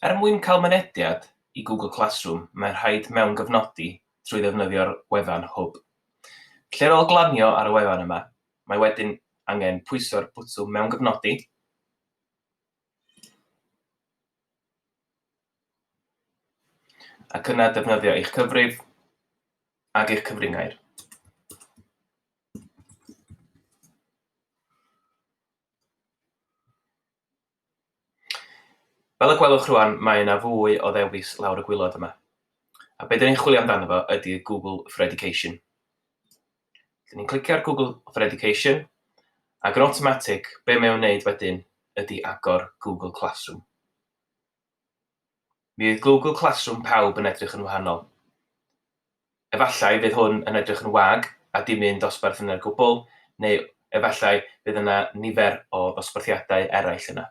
Er mwyn cael mynediad i Google Classroom, mae'n rhaid mewngofnodi trwy ddefnyddio'r wefan Hwb. Felly ar ôl glanio ar y wefan yma, mae wedyn angen pwyso'r botwm mewngofnodi, ac yna defnyddio eich cyfrif ac eich cyfringair. Fel y gwelwch rwan, mae yna fwy o ddewis lawr y gwylod yma. A be dyn ni'n chwilio amdano fo ydy Google for Education. Dyn ni'n clicio ar Google for Education, ac yn automatic, be mae o'n wneud wedyn ydy agor Google Classroom. Mi fydd Google Classroom pawb yn edrych yn wahanol. Efallai fydd hwn yn edrych yn wag a dim un dosbarth yna o gwbl, neu efallai fydd yna nifer o ddosbarthiadau eraill yna.